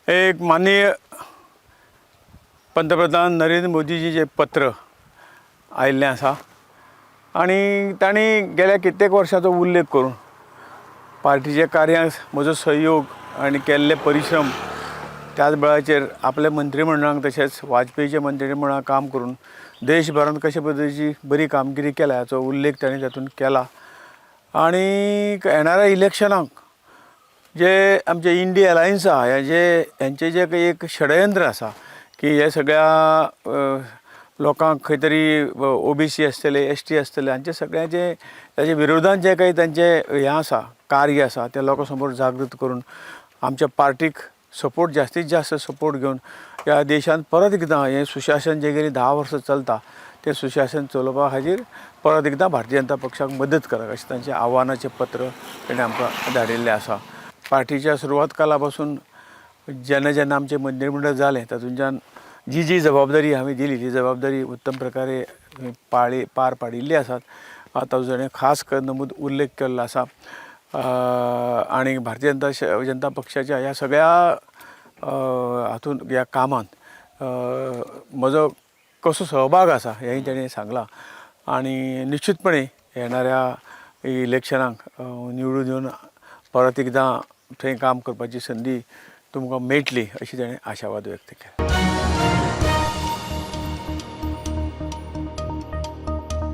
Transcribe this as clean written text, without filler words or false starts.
एक माननीय पंतप्रधान नरेंद्र मोदीजीचें पत्र आयिल्लें आसा आनी तांणी गेल्या कित्येक वर्सांचो उल्लेख करून पार्टीच्या कार्यांत म्हजो सहयोग आनी केल्ले परिश्रम, त्याच बळाचेर आपल्या मंत्रीमंडळाक तशेंच वाजपेयीच्या मंत्रीमंडळाक काम करून देशभरांत कशे पद्दतीची बरी कामगिरी केल्या हाचो उल्लेख ताणें तातूंत केला. आनी येणाऱ्या इलेक्शनाक जे आमचे इंडिया अलायन्स आहा, हेजे हेंचे जे काही एक षडयंत्र आसा की हे सगळ्या लोकांक खंय तरी ओबीसी आसतले, एसटी आसतले, हांचे सगळ्यांचे ताजे विरोधान जे काही तांचे हें आसा, कार्य आसा, तें लोकां समोर जागृत करून आमच्या पार्टीक सपोर्ट, जास्तीत जास्त सपोर्ट घेवन ह्या देशांत परत एकदां हें सुशासन जें गेलीं 10 वर्सां चलता तें सुशासन चलोवपा खातीर परत एकदां भारतीय जनता पक्षाक मदत करात अशें तांचें आव्हानाचें पत्र ताणें आमकां धाडिल्लें आसा. पार्टीच्या सुरवात काला पासून जेन्ना जेन्ना आमचें मंत्रीमंडळ जालें तातूंतल्यान जी जी जबाबदारी हांवें दिली ती जबाबदारी उत्तम प्रकारे पाळी पार पाडिल्ली आसात. ताचो ताणें खास करून नमूद उल्लेख केल्लो आसा. आनी भारतीय जनता जनता पक्षाच्या ह्या सगळ्या हातूंत ह्या कामांत म्हजो कसो सहभाग आसा हेंय ताणें सांगलां. आनी निश्चितपणे येणाऱ्या इलेक्शनाक निवडून येवन परत एकदां थंय काम करपाची संदी तुमकां मेळटली अशी ताणें आशावाद व्यक्त केला.